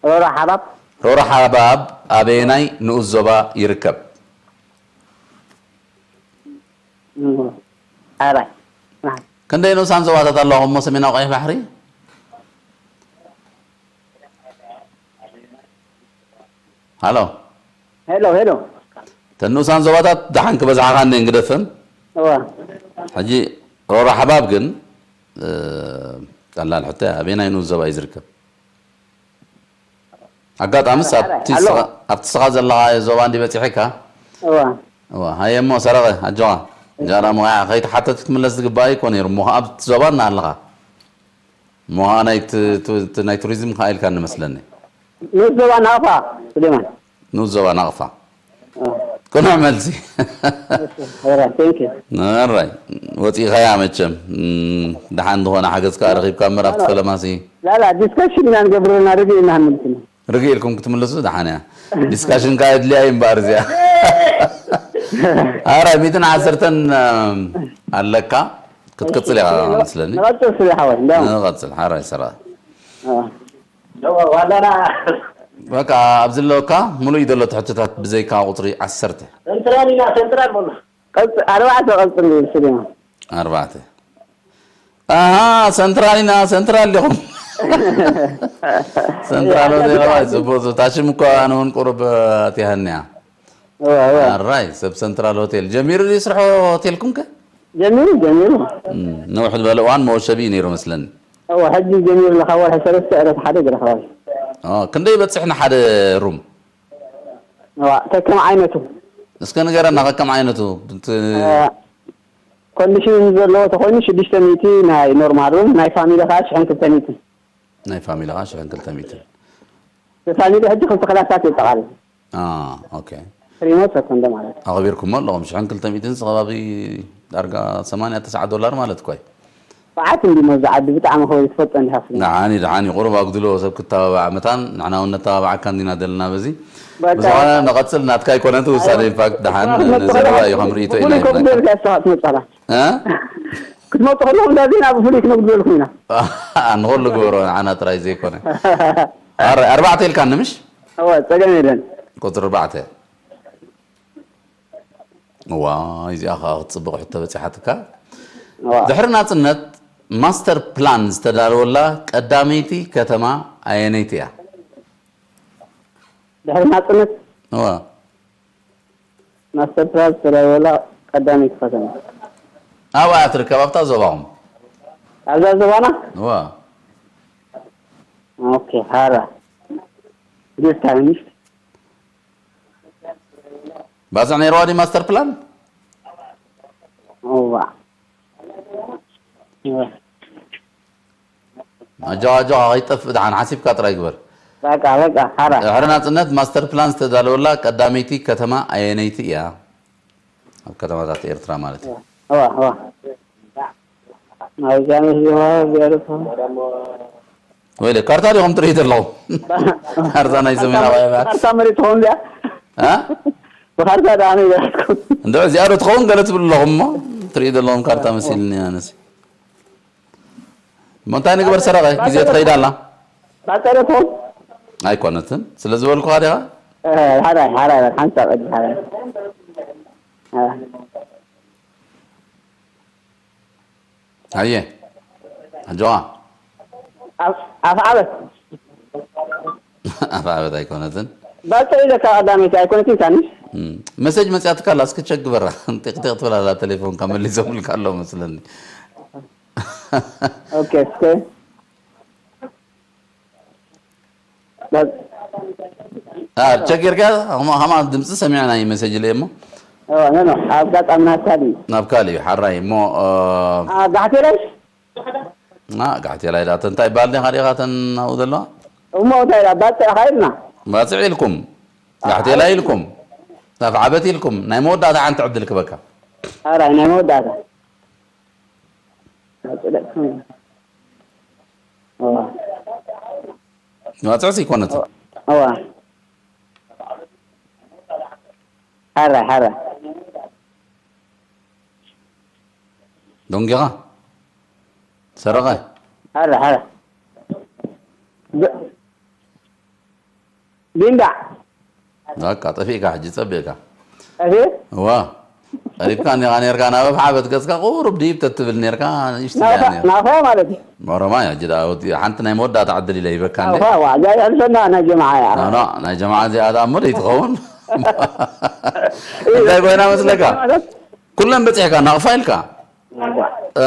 ሮራ ሓባብ። ሮራ ሓባብ ኣበየናይ ንኡስ ዞባ ይርከብ? እም፣ ኣራይ። ክንደይ ንኡሳን ዞባታት ኣለዋ እሞ ሰሜናዊ ቀይሕ ባሕሪ? ሃሎ። ሄሎ፣ ሄሎ። እተን ንኡሳን ዞባታት ደሓን ክበዝሓኻ እንደ እንግደፈን። እዋ። ሕጂ ሮራ ሓባብ ግን፣ እ፣ ቀላል ሕቶ እያ። ኣበየናይ ንኡስ ዞባ እዩ ዝርከብ? ኣጋጣሚስ ኣብቲ ሃሎ። ስኻ-፣ ኣብቲ ስኻ ዘለኻዮ ዞባ እንዲ በጺሕካ? እዋ። እዋ፣ ሃየ እሞ ሰረቐ፣ ኣጆኻ። እሺ። ጃራ ሞያ ከይተሓተት ክትምለስ ዝግባእ እኮ ነይሩ። እሞ ኣብቲ ዞባ እናሃለኻ። እሞ ኸዓ ናይ ት-፣ ት-፣ ት-፣ ናይ ቱሪዝም ከኣ ኢልካ እንመስለኒ። ንኡስ ዞባ ናቕፋ፣ ሱሌማን። ንኡስ ዞባ ናቕፋ። እ። ቅኑዕ መልሲ። እሺ፣ ኦራይት፣ ቴንክ ዩ። ኦራይት። ወጺእኻያ መቸም። እም፣ ደሓን ዝኾነ ሓገዝ ከኣ ረኺብካ እምበር ኣብቲ ላላ። ፈለማሲ። ላላ፣ ዲስከሽን ኢና ንገብር ዘለና፣ ርግእ ኢና ክንምልስ ኢና። ርግእ ኢልኩም ክትምልሱ ደሓን እያ። ዲስካሽን ከኣ የድልያ እዩ እምበኣር እዚኣ። ኣረ፣ ሚእትን ዓሰርተን ኣለካ። ክትቅጽል ኢኻ እሺ፣ መስለኒ። ንቐጽል ስለ ሓወይ፣ እንዳውም። ንቐጽል፣ ሓራይ ስራሕ። እ። ዋላና በቃ ኣብዚ ዘለካ ሙሉእ እዩ ዘሎ እቲ ሕቶታት ብዘይካ ቁፅሪ ዓሰርተ። ሰንትራል ኢና ሰንትራል በሉ። ቀጽ ኣርባዕተ ቀጽል ይብል ስሊማ። ኣርባዕተ። ኣሃ፣ ሰንትራል ኢና ሰንትራል ዲኹም? ሰንትራል ሆቴል ኣባይ ጽቡቅ ጽቡቅ። ታሽም እኮ ኣነ እውን ቁሩብ ኣትያሃኒ እያ። እወ እወ። ኣራይ ሰብ ሰንትራል ሆቴል ጀሚሩ ድዩ ስርሖ ሆቴልኩም ከ? ጀሚሩ ጀሚሩ። እም፣ ነውሕ ዝበለ እዋን መወሸቢ እዩ ነይሩ መስለኒ። እወ ሕጂ ጀሚሩ ለካ ወርሒ ሰለስተ ዕለት ሓደ ገለ ከባቢ። ኦ፣ ክንደይ በጽሕ ንሓደ ሩም? እዋ ከከም ዓይነቱ። እስከ ንገረና ከከም ዓይነቱ። ብት- ኮንዲሽን ዘለዎ ተኮይኑ ሽዱሽተ ሚእቲ ናይ ኖርማል ሩም፣ ናይ ፋሚሊ ከዓ ሽሕን ክልተ ሚእቲ። ናይ ፋሚሊ ከዓ ሽሕን ክልተ ሚእቲ። ፋሚሊ ሕጂ ክልተ ክላሳት የጠቃልል። አ፣ ኦኬ። ሪሞት ሰኮንዶ ማለት እዩ። ኣኽቢርኩሞ ኣለኹም ሽሕን ክልተ ሚእትን ከባቢ ዳርጋ ሰማንያ ተስዓ ዶላር ማለት እኮ እዩ። ሰዓት እንዲ መዚ ዓዲ ብጣዕሚ ከበይ ትፈልጦ እንዲካ ፍልም። ደሓኒ ደሓኒ ቁሩብ ኣጉድሎ ሰብ ክተባባዕ መታን ንሕና እውን ነተባባዓካ እንዲና ዘለና በዚ በቃ። ብዝኾነ ንቐፅል ናትካ ኣይኮነን እቲ ውሳነ ኢንፋክት ደሓን ንዘረባ እዩ ከም ርእይቶ ኢና ብፍሉይ ሂብናካ ከጉደልካ እስተኻት መጻላ እ? ክትመጡ ከለኹም ዳዜና ብፍሉይ ክነጉደልኩም ኢና። ንኹሉ ግበሮ ንዓና ጥራይ ዘይኮነ ኣረ ኣርባዕተ ኢልካ ንምሽ እወ ጸገም የለን። ቁፅሪ ኣርባዕተ እዋ እዚኣ ከዓ ክትፅብቕ ሕቶ በፂሓትካ እዋ ድሕሪ ናፅነት ማስተር ፕላን ዝተዳለወላ ቀዳመይቲ ከተማ ኣየነይቲ እያ ድሕሪ ናጽነት እዋ ማስተር ፕላን ዝተዳለወላ ቀዳመይቲ ከተማ ኣብኣ እያ ትርከብ ኣብታ ዞባኹም ኣብዛ ዞባና እዋ ኦኬ ሓራ ጌስታ ሚኒስት ባፅዕ ነይርዋ ድዩ ማስተር ፕላን እዋ ኣጆኻ ኣጆኻ ከይትጠፍእ ደሓን ሓሲብካ ጥራይ ግበር በቃ በቃ ሓራ ድሕሪ ናፅነት ማስተር ፕላን ዝተዳለወላ ቀዳመይቲ ከተማ ኣየነይቲ እያ ኣብ ከተማታት ኤርትራ ማለት እዩ እዋ እዋ ናውዛነ ዝዋ ቢያርቶ ወይለ ካርታ ዲኹም ትርኢ ዘለኹም ካርታ ናይ ሰሜናዊ ኣባያት ካርታ መሬት ትኸውን እዚኣ እ? ብካርታ ደኣ ነው ይበላትኩም እንድዒ እዚኣ ዶ ትኸውን ገለ ትብሉ ኣለኹም እሞ ትርኢ ዘለኹም ካርታ መሲልኒ ኣነሲ እሞ እንታይ ንግበር ሰረቐ ግዜ ትኸይድ ኣላ ባጸረ ትኸውን ኣይኮነትን ስለ ዝበልኩኻ ዲኻ ሓራይ ሓራይ በል ሓንሳብ ዕድል ሓራይ ኣየ ኣጆኻ ኣፍ ዓበት ኣፍ ዓበት ኣይኮነትን ባጸ ኢለካ ቀዳመይቲ ኣይኮነትን ሳኒ መሰጅ መፅያትካ ኣላ እስኪ ቸክ ግበራ ጢቕጢቕ ትብል ኣላ ቴሌፎንካ መሊሶምልካ ኣለዉ መስለኒ ኦኬ እስከ ቸክ ጌርካ ከማ ድምፂ ሰሚዕና እዩ መሰጅ ኢለ እሞ ኖ ኣብ ጋጣሚ ናብ ካሊእ ናብ ካሊእ እዩ ሓራይ እሞ ጋሕቴ ላይ ጋሕቴ ላይ ዳተ እንታይ ባል ዲኻ ዲኻ ተን ኣብኡ ዘለዋ እሞ እንታይ ባፅዕ ካ ኢልና ባፅዕ ኢልኩም ጋሕቴ ላይ ኢልኩም ኣፍ ዓበት ኢልኩም ናይ መወዳእታ ሓንቲ ዕድል ክበካ ኣራይ ናይ መወዳእታ መባፅዕስ ይኮነት እዋ ሓራይ ሓራይ ደንጊኻ ሰረቐ ሓራይ ሓራይ ጊንዳዕ በቃ ጠፊእካ ሕጂ ጸቢቕካ እሺ እዋ ቀሪብካ እንዲኻ ነርካ ናብ ኣብሓ በት ገጽካ ቁሩብ ድይብ ተትብል ነርካ ንእሽቲ እያ ነር ናፋ ማለት እዩ ኦሮማይ ሕጂ ደኣ ወዲ ሓንቲ ናይ መወዳእታ ዕድል ኢለ ሂበካ እንዴ ናፋ ዋ እዛ ይሕልፈና ናይ ጀማዓ እያ ኖ ኖ ናይ ጀማዓ እዚኣ ደኣ እሞ ደይትኸውን እንታይ ኮይና መስለካ ኩለን በጺሕካ ናቕፋ ኢልካ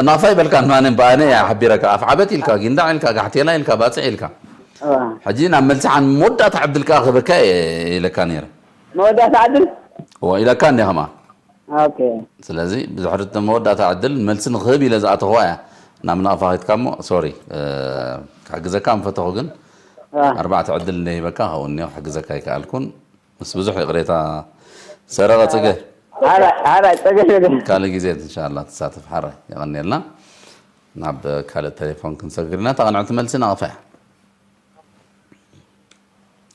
ናቕፋ ይበልካ ማንም ብኣነ እያ ሓቢረካ ኣፍ ዓበት ኢልካ ጊንዳዕ ኢልካ ጋሕቴላ ኢልካ ባጽዕ ኢልካ ሕጂ ናብ መልሲ ሓን መወዳእታ ዕድል ከኣ ክህበካ እየ ኢለካ ነይረ መወዳእታ ዕድል እዎ ኢለካ እንደ ከማ ኦኬ ስለዚ ብድሕሪ እቲ መወዳእታ ዕድል መልሲ ንክህብ ኢለ ዝኣተኽዋ እያ ናብ ናቕፋ ኸይድካ እሞ ሶሪ ክሕግዘካ ምፈተኹ ግን ኣርባዕተ ዕድል እንደ ሂበካ ካብኡ እኒኦ ክሕግዘካ ኣይከኣልኩን ምስ ብዙሕ ይቕሬታ ሰረቐ ጽገ ሓራይ ሓራይ ጸገም የለን ካልእ ግዜ እንሻላ ትሳተፍ ሓራይ የቐንየልና ናብ ካልእ ቴሌፎን ክንሰግር ኢና እታ ቅንዕቲ መልሲ ናቕፋ እያ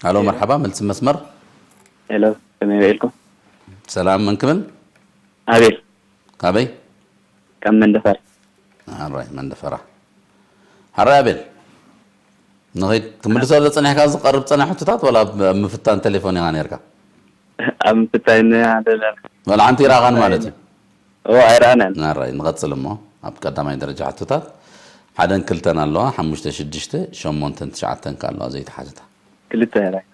ኣሎ መርሓባ መልሲ መስመር ሄሎ ከመይ ውዒልኩም ሰላም መን ክብል ኣቤል ካበይ ካብ መንደፈራ ሓራይ መንደፈራ ሓራይ ኣቤል ንኸይድ ትምልሰሉ ጸኒሕካ ዝቐርብ ጸናሕ ሕቶታት፣ ዋላ ኣብ ምፍታን ቴሌፎን ኢኻ ነርካ? ኣብ ምፍታን ኣለና። ዋላ ሓንቲ ይረኣኻን ማለት እዩ? ኦ ኣይረኣናን። ናራይ፣ ንቐጽል እሞ። ኣብ ቀዳማይ ደረጃ ሕቶታት ሓደን ክልተን ኣለዋ፣ ሓሙሽተ ሽዱሽተ፣ ሸሞንተን ትሽዓተን ከ ኣለዋ ዘይተሓተታ? ክልተ ይረኣይ።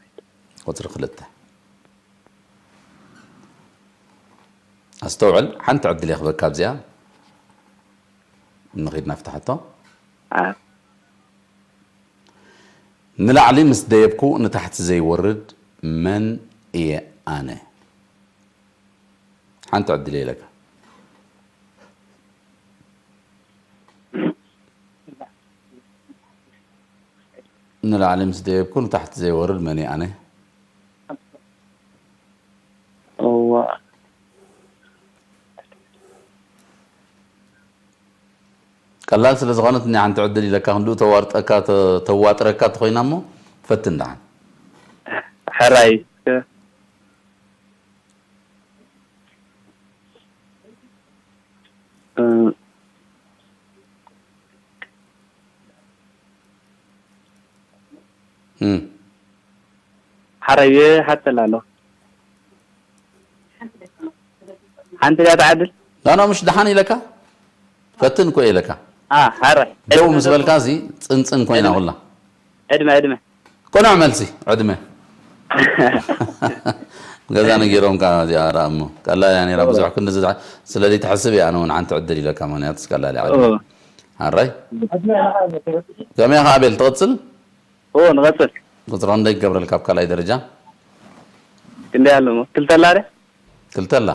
ቁጽሪ ክልተ። ኣስተውዕል፣ ሓንቲ ዕድል የኽበካ ኣብዚኣ። ንኺድ ናፍታ ሕቶ። ኣ ንላዕሊ ምስ ደየብኩ ንታሕቲ ዘይወርድ መን እየ ኣነ? ሓንቲ ዕድል እየ ኢለካ። ንላዕሊ ምስ ደየብኩ ንታሕቲ ዘይወርድ መን እየ ኣነ? እዋ ቀላል ስለ ዝኾነት እኒ ሓንቲ ዕድል ኢለካ ክንድኡ ተዋርጠካ ተ- ተዋጥረካ ተኾይና እሞ ፈትን ደሓን። ሕራይ እ፣ እም። ሓራይ ሓተላ ኣሎ ሓንቲ እያ ትዓድል ዳና ምሽ ደሓን ኢለካ ፈትን እኮ ኢለካ ኣ ሓራይ ደው ምስ በልካ እዚ ጽንጽን ኮይና ኩላ ዕድመ ዕድመ ቅኑዕ መልሲ ዕድመ ገዛ ነጊሮም ካ እዚኣ ደኣ እሞ ቀላል እያ ነይራ ብዙሕ ክንዲ ዝድሓ ስለዚ ትሕስብ እያ ኣነ እውን ሓንቲ ዕድል ኢለካ ምክንያቱ ቀላል እያ ዕድመ ሓራይ ከመይ ኢኻ ኣቤል ትቕጽል ኦ ንቐጽል ቁጽሪ ክንደይ ክገብረልካ ኣብ ካልኣይ ደረጃ ክንደይ ኣሎ እሞ ክልተ ኣላ ደ ክልተ ኣላ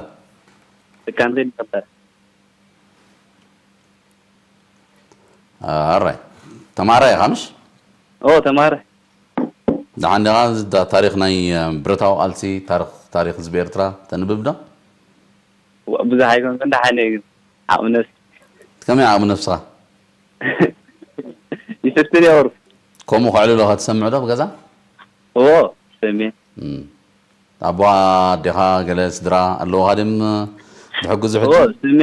እካ ንኸይድ ንቐጽል ኣራይ ተማሃራይ ኢኻ ምሽ ኦ ተማረ ደሓን ዲኻ እዚ ዳ- ታሪኽ ናይ እ፣ ብረታዊ ቃልሲ ታሪኽ ታሪኽ ህዝቢ ኤርትራ ተንብብ ዶ ብዙሕ ኣይኮንኩን ደሓን እየ ግን ዓቕሚ ነፍሲ ከመይ ዓቕሚ ነፍስኻ ይፍትን የወሩ ከምኡ ከዕልሎ ክትሰምዕ ዶ ብገዛ ኦ ሰሜ እም። ኣቦዋ ኣዴኻ ገለ ስድራ ኣለውኻ ድም ዝሕግዙ ሕጂ ኦ ስሜ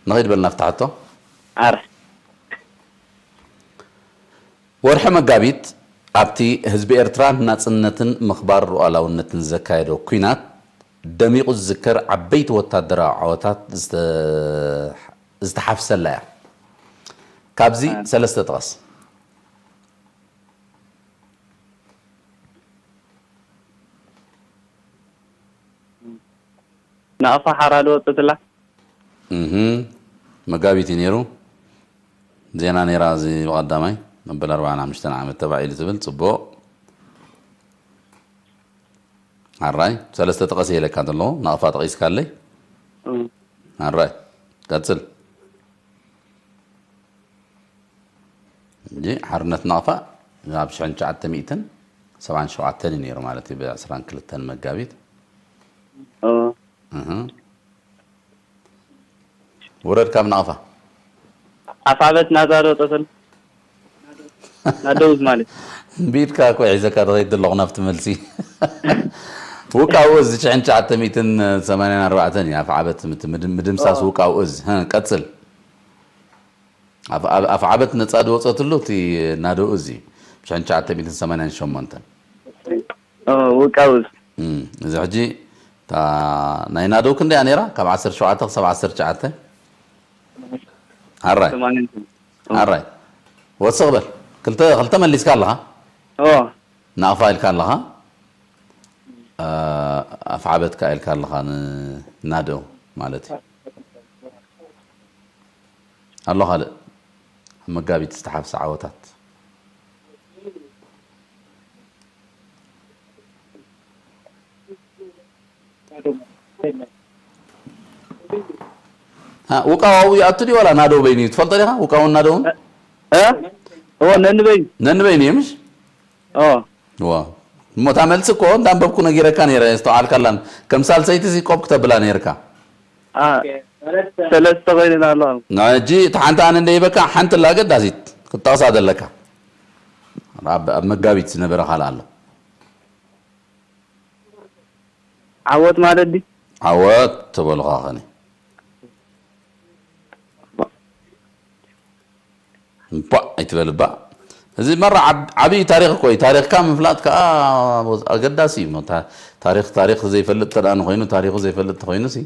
ንኸይድ በልና ፍታሕቶ ኣረ ወርሒ መጋቢት ኣብቲ ህዝቢ ኤርትራ ናጽነትን ምኽባር ሉዓላውነትን ዘካየዶ ኲናት ደሚቑ ዝዝከር ዓበይቲ ወታደራዊ ዓወታት ዝተ- ዝተሓፍሰላ እያ። ካብዚ ሰለስተ ጥቐስ። ናቕፋ ሓራ ዶ ወፅትላ እህም፣ መጋቢት እዩ ነይሩ። ዜና ነይራ እዚ ብቐዳማይ መበል ኣርባዓን ሓሙሽተን ዓመት ተባዒሉ ትብል። ጽቡቕ። ኣራይ ሰለስተ ጠቐስ ኢለካ ዘለኹ ናቕፋ ጠቒስካለይ። ኣራይ ቀጽል። እንጂ ሓርነት ናቕፋ ኣብ ሽሕን ትሽዓተ ሚእትን ሰብዓን ሸውዓተን እዩ ነይሩ ማለት እዩ፣ ብዕስራን ክልተን መጋቢት። እህ። ውረድ ካብ ናቕፋ። ኣፍዓበት ናጻ ዶ ጠሰል ናደውዝ ማለት ቢድካ እኮ ሒዘካ ተኸይድ ኣለኹ ናብቲ መልሲ። ውቃው እዚ ሽሕን ትሽዓተ ሚእትን ሰማንያን ኣርባዕተን እዩ ኣፍዓበት ምት- ምድ- ምድምሳስ ውቃው እዝ። ህ፣ ቀጽል። ኣፍ- ኣፍ- ኣፍዓበት ነጻ ዝወጸትሉ እቲ ናደው እዚ ሽሕን ትሽዓተ ሚእትን ሰማንያን ሸሞንተን። ውቃውዝ እም፣ እዚ ሕጂ እታ ናይ ናደው ክንደያ ነይራ ካብ ዓሰርተ ሸውዓተ ክሳብ ዓሰርተ ትሽዓተ ኣራይ ኣራይ ወስኽ በል ክልተ ክልተ መሊስካ ኣለኻ ኦ ናቕፋ ኢልካ ኣለኻ እ፣ ኣፍዓበትካ ኢልካ ኣለኻ ንናደው ማለት እዩ ኣሎ ካልእ ኣብ መጋቢት ዝተሓፍሰ ዓወታት አ፣ ውቃዋዊ ይኣቱ ድዩ ዋላ ናደው በይኑ እዩ ትፈልጦ ዲኻ ውቃውን ናደውን እ ኦ ነንበይ ነንበይኑ እዩ ምሽ ኦ ዋ እሞ እታ መልሲ እኮ እንዳንበብኩ ነጊረካ ነይረ ዝተውዓልካላን ከም ሳልሰይቲ ሲ ቆብ ክተብላ ነይርካ አ ሰለስተ ኮይነን ኣለዋ ሕጂ እቲ ሓንቲ ኣነ እንደ ይበካ ሓንቲ ላ ገዳሲት ክትጠቕሳ ዘለካ ኣብ ኣብ መጋቢት ዝነበረ ካልእ ኣሎ ዓወት ማለት ድዩ ዓወት ትበሉኻ ኸኒ እባ ኣይትበል እባ እዚ መራ ዓብ- ዓብዪ ታሪኽ እኮ እዩ። ታሪኽካ ምፍላጥ ከዓ ኣገዳሲ እዩ። እሞ ታ- ታሪኽ ታሪኽ ዘይፈልጥ ተደኣ ንኮይኑ፣ ታሪኹ ዘይፈልጥ ተኮይኑ ሲ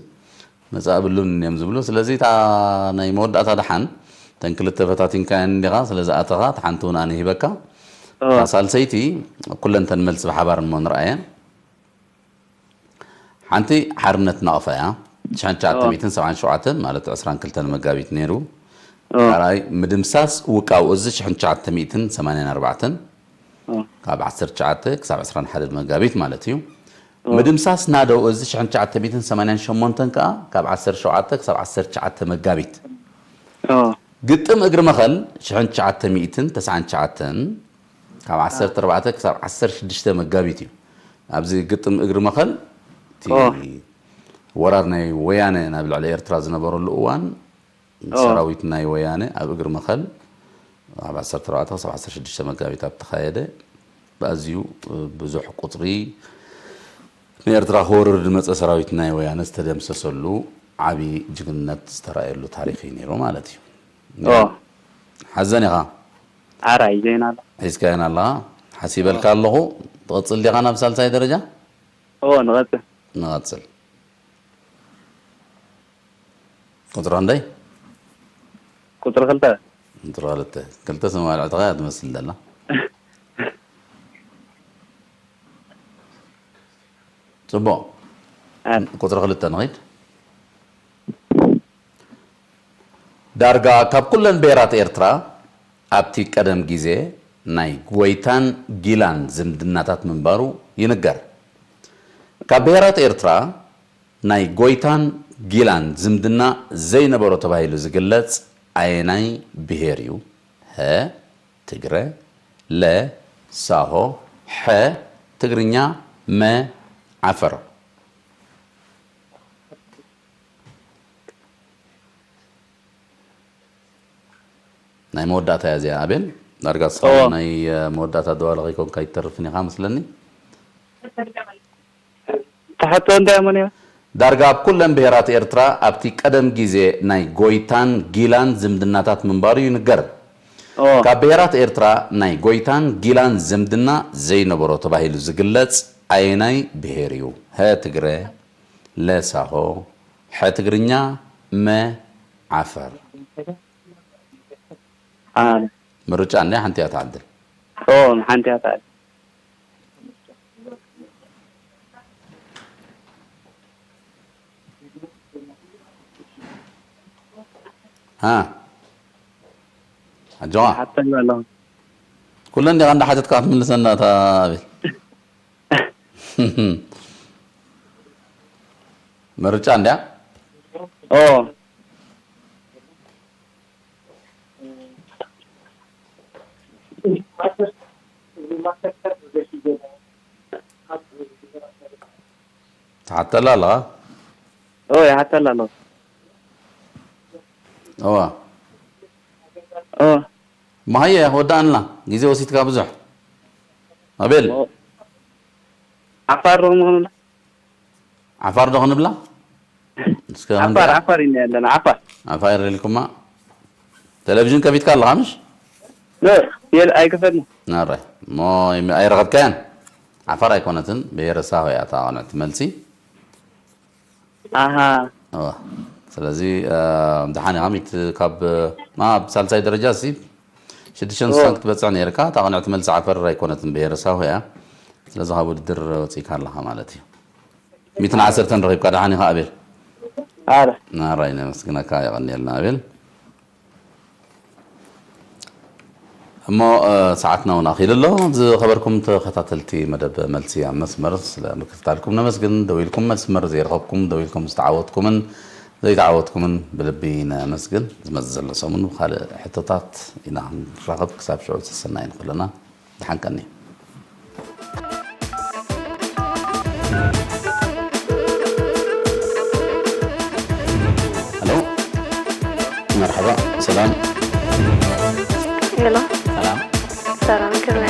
መጻእ ብሉን እዮም ዝብሉ። ስለዚ እታ ናይ መወዳእታ ደሓን ተን ክልተ ፈታቲንካየን እንዲኻ ስለ ዝኣተኻ፣ እታ ሓንቲ እውን ኣነ ሂበካ። እታ ሳልሰይቲ ኩለንተን መልሲ ብሓባር እሞ ንርኣየን። ሓንቲ ሓርነት ናቕፋ እያ። ሽሕን ትሽዓተ ሚእትን ሰብዓን ሸውዓተን ማለት ዕስራን ክልተን መጋቢት ነይሩ። ካልኣይ ምድምሳስ ውቃው እዚ ሽሕን ትሽዓተ ሚእትን ሰማንያን ኣርባዕተን ካብ ዓሰርተ ትሽዓተ ክሳብ ዕስራን ሓደን መጋቢት ማለት እዩ። ምድምሳስ ናደው እዚ ሽሕን ትሽዓተ ሚእትን ሰማንያን ሸሞንተን ከኣ ካብ ዓሰርተ ሸውዓተ ክሳብ ዓሰርተ ትሽዓተ መጋቢት። ግጥም እግሪ መኸል ሽሕን ትሽዓተ ሚእትን ተስዓን ትሽዓተን ካብ ዓሰርተ ኣርባዕተ ክሳብ ዓሰርተ ሽዱሽተ መጋቢት እዩ። ኣብዚ ግጥም እግሪ መኸል እቲ ወራር ናይ ወያነ ናብ ልዕሊ ኤርትራ ዝነበረሉ እዋን ሰራዊት ናይ ወያነ ኣብ እግሪ መኸል ኣብ ዓሰርተ ኣርባዕተ ክሳብ ዓሰርተ ሽዱሽተ መጋቢት ኣብ ተኻየደ ብኣዝዩ ብዙሕ ቁጽሪ ንኤርትራ ክወርር ዝመጸ ሰራዊት ናይ ወያነ ዝተደምሰሰሉ ዓቢ ጅግንነት ዝተራእየሉ ታሪኽ እዩ ነይሩ ማለት እዩ። ሓዘን ኢኻ። ሓራይ ዜና ኣሎ። ሒዝካየን ኣለኻ። ሓሲበልካ ኣለኹ። ትቕጽል ዲኻ ናብ ሳልሳይ ደረጃ? እዎ፣ ንቐጽል። ንቐጽል። ቁጽሪ ክንደይ? ቁጽሪ ክልተ። ቁጽሪ ክልተ። ክልተ ስም ኣልዕልትኻ እያ ትመስል ዘላ። ጽቡቕ። ኣን። ቁጽሪ ክልተ ንኺድ። ዳርጋ ካብ ኩለን ብሄራት ኤርትራ ኣብቲ ቀደም ግዜ ናይ ጎይታን ጊላን ዝምድናታት ምንባሩ ይንገር። ካብ ብሄራት ኤርትራ ናይ ጎይታን ጊላን ዝምድና ዘይነበሮ ተባሂሉ ዝግለጽ ኣየናይ ብሄር እዩ? ሀ፣ ትግረ፣ ለ፣ ሳሆ፣ ሐ፣ ትግርኛ፣ መ፣ ዓፈር። ናይ መወዳእታ እያ እዚኣ ኣቤል። ዳርጋ እስኻ እውን ናይ መወዳእታ ደዋለ ከይኮንካ ኣይትተርፍን ኢኻ መስለኒ። ትሕቶ እንታይ እሞ ነይሩ? ዳርጋ ኣብ ኩለን ብሄራት ኤርትራ ኣብቲ ቀደም ግዜ ናይ ጎይታን ጊላን ዝምድናታት ምንባሩ ይንገር። ካብ ብሄራት ኤርትራ ናይ ጎይታን ጊላን ዝምድና ዘይነበሮ ተባሂሉ ዝግለጽ ኣየናይ ብሄር እዩ? ሀ ትግረ፣ ለ ሳሆ፣ ሐ ትግርኛ፣ መ ዓፈር። ኣነ። ምርጫ እንድያ ሓንቲ እያ ትዓድል። ኦ፣ ሓንቲ እያ ትዓድል። ሃ። ኣጆኻ። ሓተላ ኣለኹ። ኩለን ዲኻ እንዳሓተትካ ክትምልሰና እታ ኣቤል? ምርጫ እንድያ? ኦ። ትሓተላ ኣለኻ? ኦ፣ ይሓተላ ኣለኹ። እዋ። ኦ። መሃየ ወዳእንላ፣ ግዜ ወሲድካ ብዙሕ። ኣቤል። ኦ። ዓፋር ዶ ምኾኑላ? ዓፋር ዶ ክንብላ? እስከ ዓፋር፣ ክንሪኣ። ዓፋር ኢና ያለና፣ ዓፋር። ዓፋር ኢልኩማ። ቴሌቪዥን ከፊትካ ኣለኻ ምሽ? ኖ፣ የል-፣ ኣይከፈትኒ። ናረ፣ እሞ ይም-፣ ኣይረኸብካያን? ዓፋር ኣይኮነትን፣ ብሄረ ሳሆ እያ እታ ቅንዕቲ መልሲ። ኣሃ። እወ። ስለዚ፣ እ፣ ደሓን ኢኻ፣ ሚት ካብ፣ ማ፣ ኣብ ሳልሳይ ደረጃ ሲ ሽዱሽተ ኣዎ። ንስሳን ክትበጽሕ ነይርካ፣ እታ ቅንዕቲ መልሲ ዓፈር ኣይኮነትን፣ ብሄረ ሳሆ እያ። ስለዚ ካብ ውድድር ወጺእካ ኣለኻ ማለት እዩ። ሚትን ዓሰርተን ረኺብካ፣ ደሓን ኢኻ ኣቤል? ኣረ። ናራይ ነመስግነካ፣ የቐንየልና ኣቤል። እሞ፣ እ፣ ሰዓትና እውን ኣኺሉ ኣሎ። ዝኸበርኩም ተኸታተልቲ መደብ መልሲ ኣብ መስመር፣ ስለ ምክትታልኩም ነመስግን። ደው ኢልኩም መስመር ዘይረኸብኩም፣ ደው ኢልኩም ዝተዓወትኩምን ዘይተዓወትኩምን ብልቢ ነመስግን። ዝመጽእ ዘሎ ሰሙን ብኻልእ ሕቶታት ኢና ክንራኸብ። ክሳብ ሽዑ ሰሰናዩ ንኹልና። ደሓን ቀኒ። ሄሎ፣ መርሓባ፣ ሰላም። ሄሎ። ሰላም። ሰላም፣ ከመይ